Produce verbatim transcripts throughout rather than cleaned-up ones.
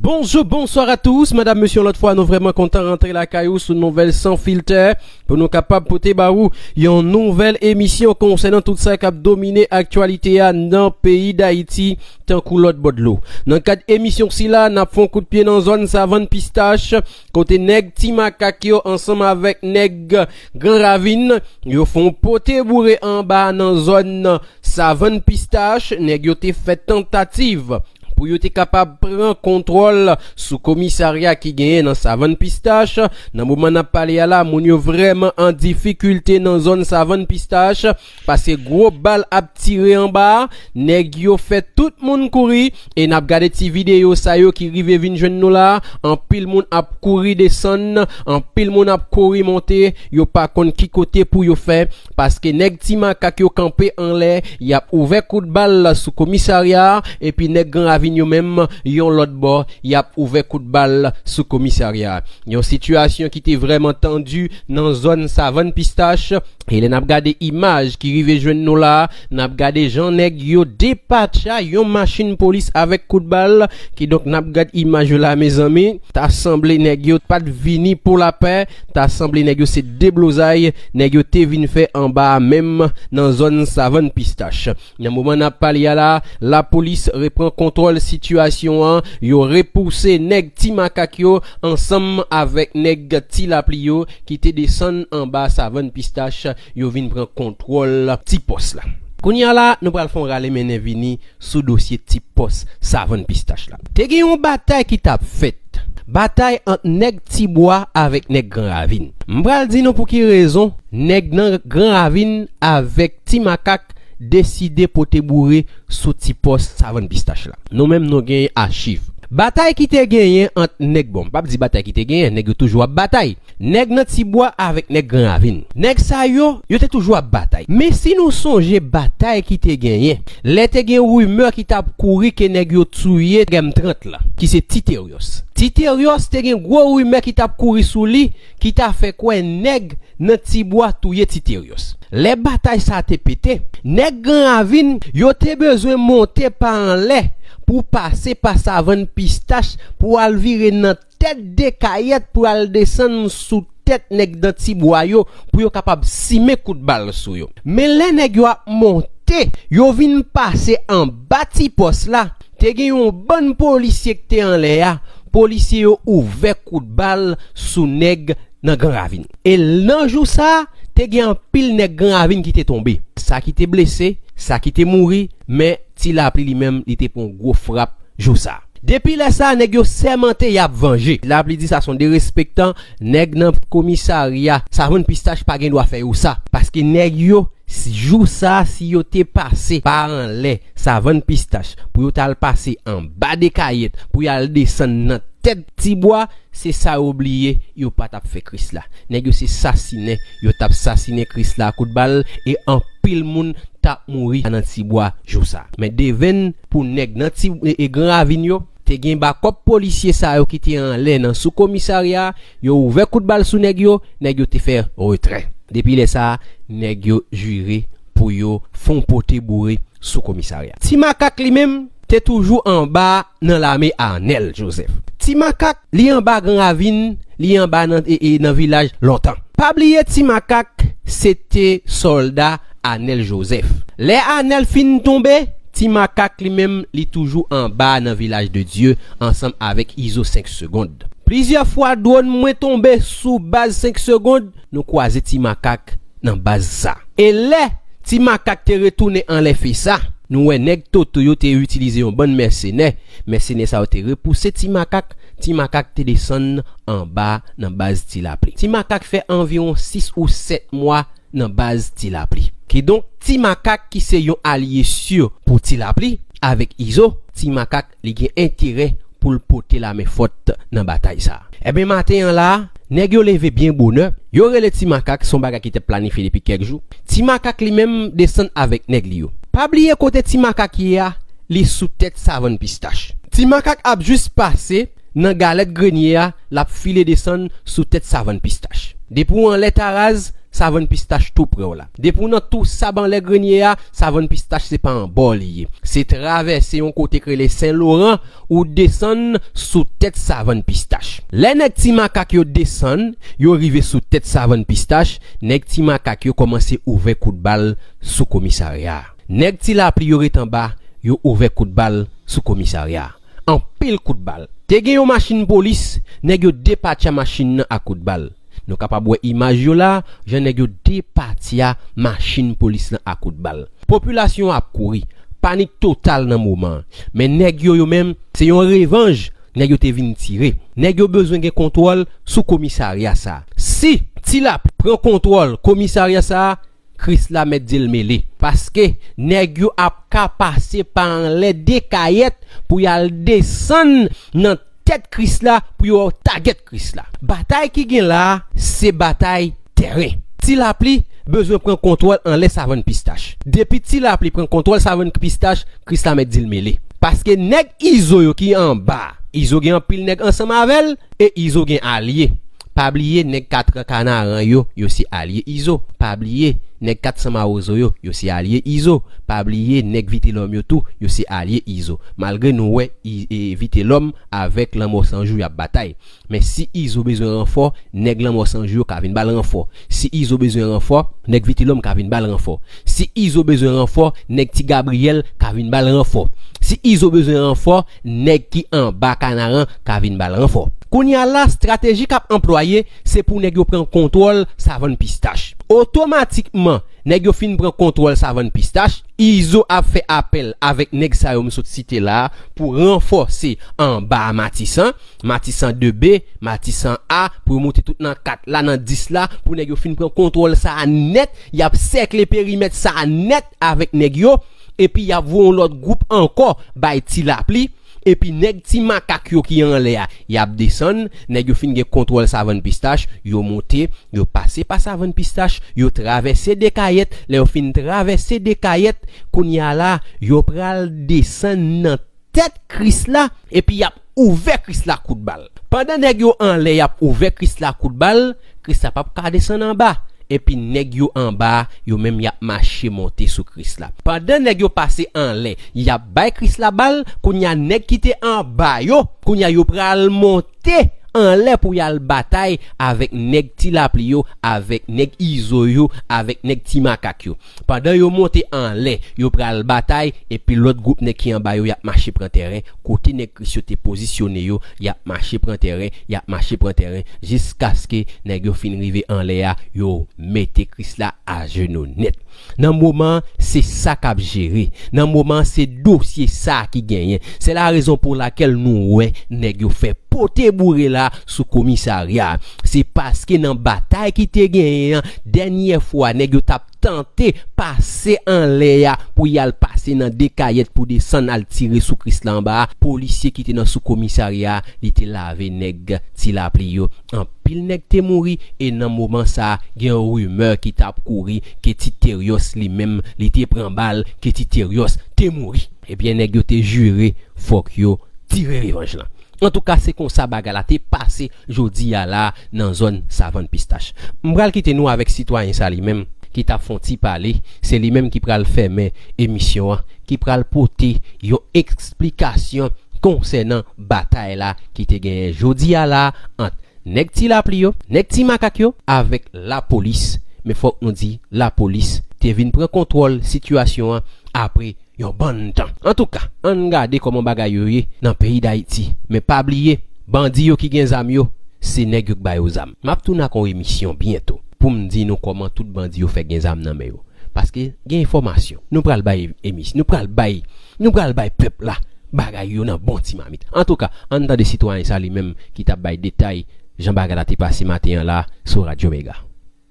Bonjou, bonswa a tous, madam, mesye, yon lòt fwa, nou vrèman kontan rantre lakay ou sou Nouvèl San Filtè pou nou kapab pote ba ou yon nouvèl emisyon konsènan tout sa k ap domine aktyalite a nan peyi Dayiti, tankou lòt bò dlo. Nan kad emisyon sila, n ap fè yon kout pye nan zòn Savann Pistach, kote nèg Ti Makak yo ansanm avèk nèg Gran Ravin, yo fè yon pote boure anba nan zòn Savann Pistach, nèg yo te fè tantativ pou yo te kapab pran kontwòl sou komisarya ki genyen nan Savann Pistach. Nan moman n ap pale a la, moun yo vrèman an difikilte nan zòn Savann Pistach, paske gwo bal ap tire anba a, nèg yo fè tout moun kouri, e n ap gade ti videyo sa yo ki rive vin jwenn nou la, anpil moun ap kouri desann, anpil moun ap kouri monte, yo pa konn ki kote pou yo fè, paske nèg Ti Makak yo kanpe anlè, y ap ouvè kout bal sou komisarya a, epi nèg Gran Ravin yo menm, yon lòt bò, y ap ouvè kout bal sou komisarya a. Yon sitiyasyon ki te vrèman tandi nan zòn Savann Pistach. E lè n ap gade imaj ki rive jwenn nou la, n ap gade jan nèg yo depatcha yon machin polis avèk kout bal. Kidonk, n ap gade imaj yo la, mezanmi. Ta sanble nèg yo pa t vini pou lapè, ta sanble nèg yo se deblozay nèg yo te vin fè anba a menm nan zòn Savann Pistach. Nan moman n ap pale a la, lapolis repran kontwòl sitiyasyon an, yo repouse nèg Ti Makak yo ansanm avèk nèg Ti Lapli yo ki te desann anba Savann Pistach, yo vin pran kontwòl ti pòs la. Kounye a la, nou pral fè yon rale mennen vini sou dosye ti pòs Savann Pistach la. Te gen yon batay ki t ap fèt. Batay ant nèg Tibwa avèk nèg Gran Ravin. M pral di nou pou ki rezon nèg nan Gran Ravin avèk Ti Makak deside pote boure sou ti pòs Savann Pistach la. Nou menm nou gen achiv. Batay ki te genyen ant nèg, bon, m p ap di batay ki te genyen, nèg yo toujou ap batay. Nèg nan Tibwa avèk nèg Gran Ravin. Nèg sa yo, yo te toujou ap batay. Men si nou sonje batay ki te genyen, lè te gen rimè ki t ap kouri ke nèg yo touye M trant la, ki se Ti Teryòs. Ti Teryòs te gen gwo rimè ki t ap kouri sou li, ki ta fè kwè nèg nan Tibwa touye Ti Teryòs. Lè batay sa te pete, nèg Gran Ravin yo te bezwen monte pa anlè pou pase pa Savann Pistach pou al vire nan tèt Dekayèt pou al desann sou tèt nèg nan Tibwa yo pou yo kapab simen kout bal sou yo. Men lè nèg yo ap monte, yo vin pase anba ti pòs la, te gen yon bann polisye ki te anlè a, polisye yo ouvè kout bal sou nèg nan Gran Ravin. E nan jou sa a, te gen anpil nèg Gran Ravin ki te tonbe. Sa ki te blese, sa ki te mouri, men Ti Lapli li menm, li te pran gwo frap jou sa a. Depi lè sa a, nèg yo sèmante y ap vanje. Ti Lapli di sa se yon derespektan, nèg nan komisarya Savann Pistach pa gen dwa fè yo sa. Paske nèg yo, jou sa a, si yo te pase pa anlè Savann Pistach, pou yo t al pase anba Dekayèt, pou y al desann nan tèt Tibwa, se sa yo bliye, yo pa t ap fè Krisla. Nèg yo se sasinen, yo t ap sasinen Krisla a kout bal, e anpil moun t ap mouri nan Tibwa jou sa. Men devenn pou nèg nan Ti, e, e Gran Ravin yo, te gen bakòp polisye sa yo ki te anlè nan sou komisarya, yo ouvè kout bal sou nèg yo, nèg yo te fè retrè. Depi lè sa a, nèg yo jire pou yo fè yon pote boure sou komisarya. Ti Makak li menm te toujou anba nan lame Anèl Jozèf. Ti Makak, li anba Gran Ravin, li anba nan, e, e, nan vilaj lontan. Pa bliye Ti Makak, se te sòlda Anèl Jozèf. Lè Anèl fin tonbe, Ti Makak li menm, li toujou anba nan Vilaj de Dye, ansanm avèk Izo senk Segond. Plizyè fwa dwòn mwen tonbe sou baz senk Segond, nou kwaze Ti Makak nan baz sa. E lè Ti Makak te retounen anlè Fesa, nou wè nèg Toto yo te itilize yon bann mèsenè. Mèsenè sa yo te repouse Ti Makak. Ti Makak te desann anba nan baz Ti Lapli. Ti Makak fè anviwon sis ou sèt mwa nan baz Ti Lapli. Kidonk, Ti Makak ki se yon alye si pou Ti Lapli avèk Izo, Ti Makak li gen enterè pou l pote lame fòt nan batay sa a. Ebyen, maten an la, nèg yo leve byen bonè, yo rele Ti Makak, se yon bagay ki te planifye depi kèk jou. Ti Makak li menm desann avèk nèg li yo. Pa bliye kote Ti Makak ye a, li sou tèt Savann Pistach. Ti Makak ap jis pase nan Galèt Grenye a, l ap file desann sou tèt Savann Pistach. Depi w anlè Taraz, Savann Pistach tou prè w la. Depi w nan tou sab anlè grenye a, Savann Pistach se pa anba w li ye. Se travèse yon kote k rele Sen Loran, ou desann sou tèt Savann Pistach. Lè nèg Ti Makak yo desann, yo rive sou tèt Savann Pistach, nèg Ti Makak yo kòmanse ouvè kout bal sou komisarya a. Nèg Ti Lapli yo ret anba, yo ouvè kout bal sou komisarya a. Anpil kout bal. Te gen yon machin polis, nèg yo depatcha machin nan ak kout bal. Nou kapab wè imaj yo la, jan nèg yo depatya machin polis lan ak kout bal. Popilasyon an ap kouri. Panik total nan moman an. Men nèg yo, yo menm, se yon revanj nèg yo te vin tire. Nèg yo bezwen gen kontwòl sou komisarya sa a. Si Ti Lapli pran kontwòl komisarya sa a, Krisla mèt di l mele. Paske nèg yo ap ka pase pa anlè de kayèt pou y al desann nan tèt Krisla pou yo tagèt Krisla. Batay ki gen la a, se batay tèren. Ti Lapli bezwen pran kontwòl anlè Savann Pistach. Depi Ti Lapli pran kontwòl Savann Pistach, Krisla mèt di l mele. Paske nèg Izo yo ki anba, Izo gen anpil nèg ansanm avè l, e Izo gen alye. Pa bliye nèg Katran Kanaran yo, yo se alye Izo. Pa bliye nèg Kat San Mawozo yo, yo se alye Izo. Pa bliye nèg Vitelòm yo tou, yo se alye Izo. Malgre nou wè I- e, Vitelòm avèk Lanmò San Jou y ap batay. Men si Izo bezwen ranfò, nèg Lanmò San Jou yo ka vin ba l ranfò. Si Izo bezwen ranfò, nèg Vitelòm ka vin ba l ranfò. Si Izo bezwen ranfò, nèg Ti Gabriyèl ka vin ba l ranfò. Si Izo bezwen ranfò, nèg ki anba Kanaran ka vin ba l ranfò. Kounye a la, estrateji k ap anplwaye, se pou nèg yo pran kontwòl Savann Pistach. Otomatikman, nèg yo fin pran kontwòl Savann Pistach, Izo ap fè apèl avèk nèg sa yo m sot site la a pou ranfòse anba Matisan, Matisan de B, Matisan A, pou yo moute tout nan kat la, nan dis la, pou nèg yo fin pran kontwòl sa a nèt, y ap sèkle perimèt sa a nèt avèk nèg yo, epi y ap voye yon lòt gwoup ankò bay Ti Lapli, epi nèg Ti Makak yo ki anlè a, y ap desann, nèg yo fin gen kontwòl Savann Pistach, yo moute, yo pase pa Savann Pistach, yo travèse de kayèt, lè yo fin travèse de kayèt, kounye a la, yo pral desann nan tèt Krisla, epi y ap ouvè Krisla kout bal. Pandan nèg yo anlè y ap ouvè Krisla kout bal, Krisla p ap ka desann anba. Epi nèg yo anba a, yo menm y ap mache monte sou Krisla. Pandan nèg yo pase anlè, y ap bay Krisla bal, kounye a nèg ki te anba yo, kounye a yo pral monte anlè pou y al batay avèk nèg Ti Lapli yo, avèk nèg Izo yo, avèk nèg Ti Makak yo. Pandan yo monte anlè, yo pral batay, epi lòt gwoup nèg ki anba yo, y ap mache pran tèren. Kote nèg Kris yo te pozisyone yo, y ap mache pran tèren, y ap mache pran tèren, jiskaske nèg yo fin rive anlè a, yo mete Krisla ajenou nèt. Nan moman an, se sa k ap jere. Nan moman an, se dosye sa a ki genyen. Se la rezon pou lakèl nou wè nèg yo fè pote boure la sou komisarya a. Se paske nan batay ki te genyen an, dènyè fwa, nèg yo t ap tante pase anlè a pou y al pase nan de kayèt pou desann al tire sou Krisla anba a. Polisye ki te nan sou komisarya a, li te lave nèg Ti Lapli yo. Anpil nèg te mouri, e nan moman sa a, gen yon rimè ki t ap kouri ke Ti Teryòs li menm, li te pran bal, ke Ti Teryòs te mouri. Ebyen, nèg yo te jire fòk yo tire revanj lan. Antouka, se konsa bagay la te pase jodi a la nan zòn Savann Pistach. M pral kite nou avèk sitwayen sa li menm ki t ap fè yon ti pale, se li menm ki pral fèmen emisyon an, ki pral pote yon eksplikasyon konsènan batay la ki te genyen jodi a la ant nèg Ti Lapli yo, nèg Ti Makak yo, avèk lapolis. Men fòk nou di, lapolis te vin pran kontwòl sitiyasyon an apre yon bann tan. Antouka, ann gade kòman bagay yo ye nan peyi Dayiti. Men pa bliye, bandi yo ki gen zam yo, se nèg yo k ba yo zam. M ap tounen ak yon emisyon byento pou m di nou kòman tout bandi yo fè gen zam nan men yo. Paske gen enfòmasyon. Nou pral bay emis-, nou pral bay, nou pral bay pèp la bagay yo nan bon ti mamit. Antouka, ann tande sitwayen sa li menm ki t ap bay detay jan bagay la te pase maten an la sou Radyo Mega.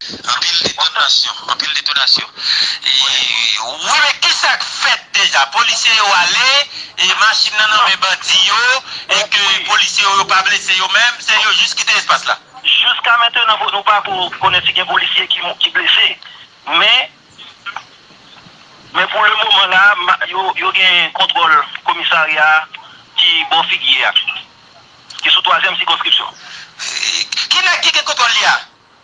Anpil detonasyon, anpil detonasyon. E, wi, men kisa k fèt deja? Polisye yo ale, e machin nan nan men bandi yo, e ke polisye yo, yo pa blese yo menm, se yo jis kite espas la. Jiska mentenan, nou pa ko-, konnen si gen polisye ki mo-, ki blese. Men, men pou le moman la, ma-, yo, yo gen kontwòl komisarya ki bò Figye a, ki sou twazyèm sikonskripsyon. Ki nèg ki gen kontwòl li a?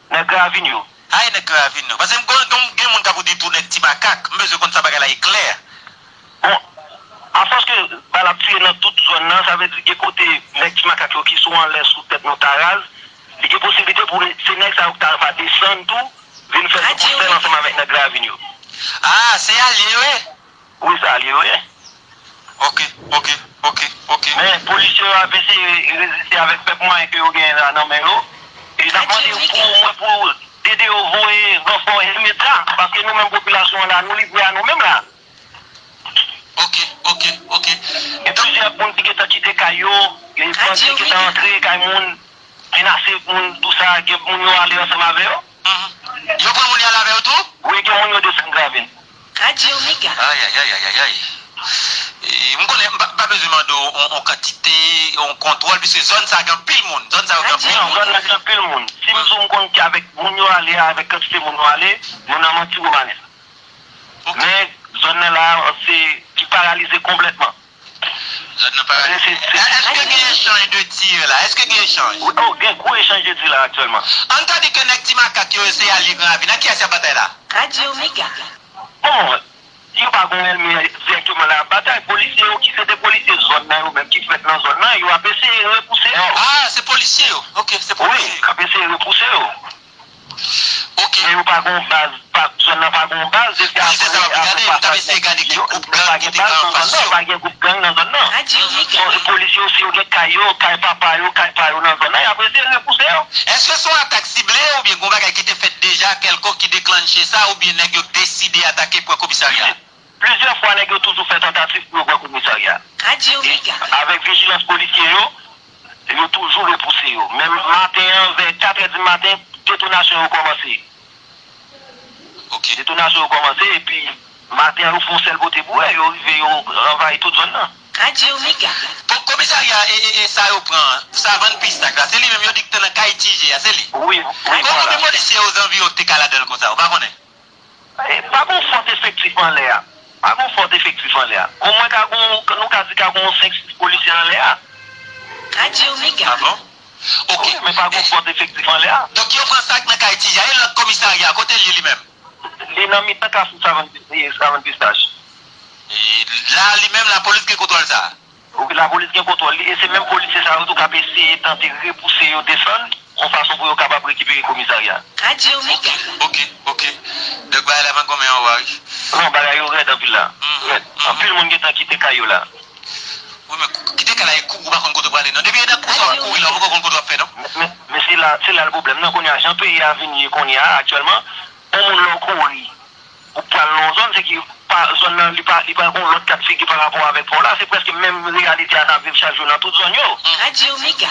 Nèg Gravin yo. Ay, nèg Gran Ravin yo. Paske m gen, gen, gen moun k ap di tou nèg Ti Makak. M bezwen konn sa bagay la e klè. Bon, afòs ke bal ap tire nan tout zòn nan, sa vle di gen kote nèg Ti Makak yo ki sou anlè sou tèt nou ta raz, li gen posiblite pou se nèg sa yo ki ta va desann tou, vin fè sèl ansanm avèk nèg Gran Ravin yo. Ah, se alye yo ye? Wi, se alye yo ye. Ok, ok, ok, ok. Men polisye yo ap eseye reziste avèk pèp mwayen ke yo genyen la nan men yo. E n ap mande pou mwen pou ede yo voye ranfò imedya, paske nou menm popilasyon an la, nou livre a nou menm la. Ok, ok, ok. Gen plizyè moun ki gentan kite kay yo, gen bandi ki gentan antre kay moun, menase moun, tou sa, gen moun yo ale ansanm avè yo. Yo pran moun yo ale avè yo tou? Wi, gen moun yo desann Gran Ravin. Radyo Mega. Ayayayayay. E, m konnen m pa, m pa bezwen mande w yon, yon kantite, yon kontwòl, piske zòn sa gen anpil moun. Zòn sa yo gen anpil Non, moun. zòn nan gen anpil moun. Si m di w m konn ki avèk moun yo ale, avèk kantite moun yo ale, nou nan manti Romanes. Ok. Men zòn nan la, se ki paralize konplètman. Zòn nan paralize. Èske gen echanj de tir la? Èske gen echanj? Wi, oh, gen gwo echanj de tir la aktyèlman. Ann ta di ke nèg Ti Makak yo se alye Gran Ravin. Ak kiyès y ap batay la? Radyo Mega. Bon, yo pa gon ènmi dirèkteman la ap batay. Polisye yo ki se de polisye zòn nan yo menm ki fèt nan zòn nan, yo ap eseye repouse yo. Ah, se polisye yo. Ok, se Wi, polisye yo. Ap eseye repouse yo. Ok. Men yo pa gon baz, pa, zòn nan pa gon baz, depi Wi, se sa, w ap gade, nou t ap eseye gade ki gwoup gang ki te ka anfas yo. Pa gen gwoup gang nan zòn nan. Radyo Mega. Bon, polisye yo, si yo gen kay yo, kay papa yo, kay pa yo nan zòn nan, y ap eseye repouse yo. Èske se yon atak sible oubyen gon bagay ki te fèt deja kèlkonk ki deklanche sa oubyen nèg yo deside atake pran komisarya? Plizyè fwa nèg yo toujou fè tantativ pou yo pran komisarya. Radyo Mega. Avèk vijilans polisye yo, yo toujou repouse yo. Menm maten an, vè katrè di maten, detonasyon yo kòmanse. Ok. Detonasyon yo kòmanse, epi maten an, yo fè yon sèl bote bourè, yo rive, yo anvayi tout zòn nan. Radyo Mega. Bon, komisarya e, e, e sa yo pran, Savann Pistak la, se li menm yo di ki te nan kay Ti Je a, se li? Wi, wi, Konbyen vwala. Polisye yo zanvi yo te ka ladan l konsa, ou pa konnen? E, pa gon fòs efektif anlè a. Pa gon fòs efektif anlè a. Omwen ka gon, nou ka di ka gon senk sis polisye anlè a. Radyo Mega. Ah bon? Ok. Wi, men pa gon fòs efektif anlè a. Donk yo pran sa k nan kay Ti Je a, e lòt komisarya, kote l ye li menm? Li nan mitan kafou Savann, Savann Pistach. E la, li menm, lapolis gen kontwòl sa? Wi, lapolis gen kontwòl li, e se menm polisye sa yo tou k ap eseye tante repouse yo desann, yon fason pou yo kapab rekipere komisarya. Radyo Mega. Ok, ok. Donk bagay la van konmen anwa, wi. Non, bagay yo rèd anpil la. Rèd. Anpil moun gentan kite kay yo la. Wi, men kou- kite kay la e kouri, ou pa konn kote w prale, non. Depi e nan kouri, w ap kouri la, ou poko konn kote w ap fè, non. Men, men, men se la, se la l pwoblèm nan, kounye a, jan peyi a vin ye kounye a, aktyèlman, yon moun lè w kouri, ou pral nan yon zòn, se ki pa, zòn nan, li pa, li pa gon lòt kat figi pa rapò avèk pa w la, se prèske menm reyalite a k ap viv chak jou nan tout zòn yo. Radyo Mega.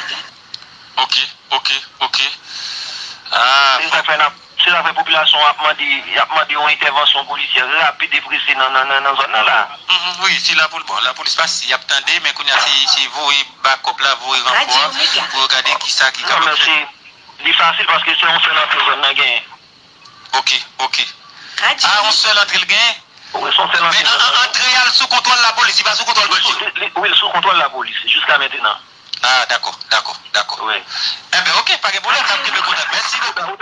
Ok, ok, ok. Ah, Se sa k fè n ap, se sa k fè popilasyon an ap mande, y ap mande yon entèvansyon polisyè rapid e prese nan, nan, nan, nan zòn nan la. mhm, wi, si lapolis, bon, lapolis pa si, y ap tande, men kounye a se, se voye bakòp la, voye ranfò a, pou yo gade kisa ki kapab fèt. Li fasil paske se yon sèl antre zòn nan genyen. Ok, ok. Ah, yon sèl antre l genyen? Wi, se yon sèl antre zòn nan. Men antre a l sou kontwòl lapolis, li pa sou kontwòl bandi? Wi, l sou kontwòl lapolis jiska mentenan. Ah, dakò, dakò, dakò. Enben, ok, pa gen pwoblèm, n ap kenbe kontak. Mèsi bokou.